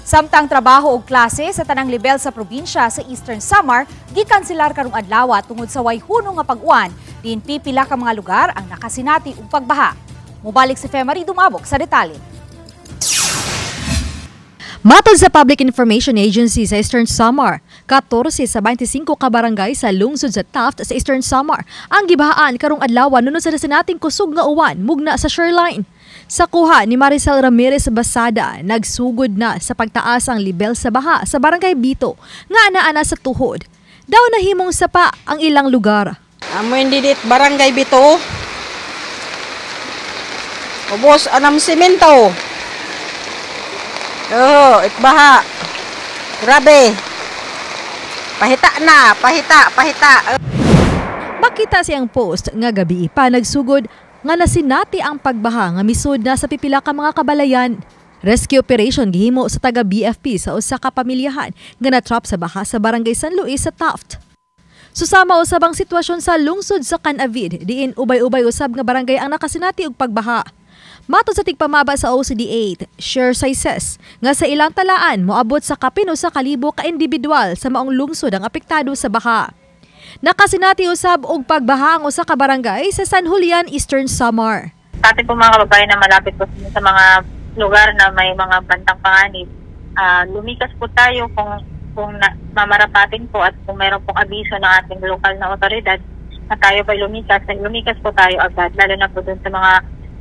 Samtang trabaho og klase sa tanang lebel sa probinsya sa Eastern Samar gikanselar karong adlaw tungod sa way hunong nga pag-uwan, diin pipila ka mga lugar ang nakasinati og pagbaha. Mubalik si Femary Dumabok sa detalye. Matod sa Public Information Agency sa Eastern Samar, 14 sa 25 ka barangay sa lungsod sa Taft sa Eastern Samar ang gibahaan karong adlaw nunod sa nasinating kusog nga uwan mugna sa shoreline. Sa kuha ni Maricel Ramirez Basada, nagsugod na sa pagtaas ang lebel sa baha sa barangay Bito nga ana-ana sa tuhod. Daw nahimong sapa ang ilang lugar. Amo hindi dit barangay Bito. Ubos anam simento. Oh, itbaha. Grabe. Pahita na, pahita, pahita. Makita siyang post nga gabi pa nagsugod nga nasinati ang pagbaha nga misud na sa pipila ka mga kabalayan. Rescue operation gihimo sa taga BFP sa usa ka pamilyahan nga natrap sa baha sa barangay San Luis sa Taft. Susama usab ang sitwasyon sa lungsod sa Can-avid, diin ubay-ubay usab nga barangay ang nakasinati og pagbaha. Matod sa tigpamaba sa OCD 8, share sizes nga sa ilang talaan moabot sa kapin 1,000 ka individual sa maong lungsod ang apektado sa baha. Nakasinati usab og pagbaha ang usa ka barangay sa San Julian, Eastern Samar. Sa ating po mga kababayan na malapit po sa mga lugar na may mga bantang panganib, lumikas po tayo kung mamarapatin po at kung meron pong abiso ng ating lokal na otoridad na tayo pa lumikas, lumikas po tayo agad, lalo na po dun sa mga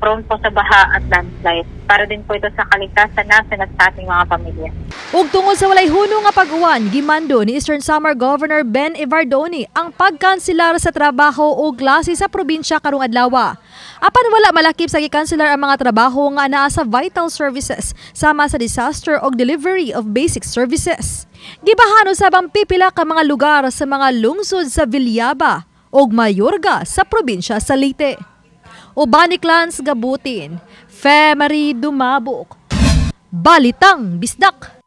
prone po sa baha at landslide. Para din po ito sa kaligtasan natin at sa ating mga pamilya. Ug tungod sa walay hunong nga pag-uwan, gimando ni Eastern Samar Governor Ben Evardone ang pagkanselar sa trabaho o klase sa probinsya karong adlaw. Apan wala malakip sa gikanselar ang mga trabaho nga naa sa vital services sama sa disaster og delivery of basic services. Gibahan usab ang pipila ka mga lugar sa mga lungsod sa Villaba ug Mayorga sa probinsya sa Leyte. Uban ni Clans Gabutin, Femary Dumabok. Balitang Bisdak.